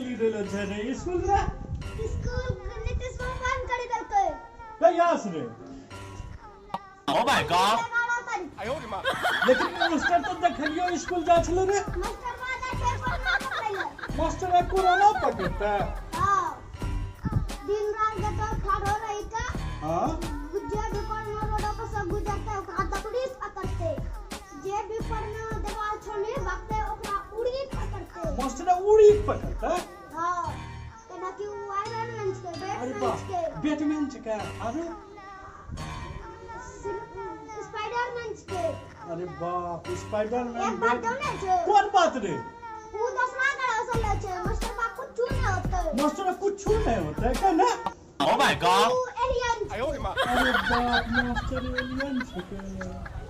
चली रहलो छै रे स्कूल रे? स्कूल नीतीश बंद करी देलकै। कहिया से रे? Oh my God! 11 तारीख। लेकिन मास्टर तो देखलियो स्कूल जा छले रे। मास्टर बाजा छै कोरोना पकड़ैले। मास्टर आइ कोरोना पकड़तै? हाँ, दिन रात जतऽ खड़ो रही के जे भी पढ़ना रोडो पर सब गुजरते ओकरा दकड़ी पकड़ते, जे भी पढ़ना देवाल छोड़ी भागते ओकरा उड़ी पकड़ते। मास्टर उड़ी पकड़तै? हाँ, केना कि उ आयरन मैन छै, अरे बैटमैन बाप, छै। बैटमैन छै आरो स्पाइडरमैन छै। अरे बाप, स्पाइडरमैन। एक बात जानै छै? कोन बात रे? उ दोसरा ग्रह से ले छै, मास्टर बा कुछ नहीं होते। मास्टर कुछ नहीं होते केना? Oh my God! उ एलियन छै। अरे बाप, मास्टर एलियन छै।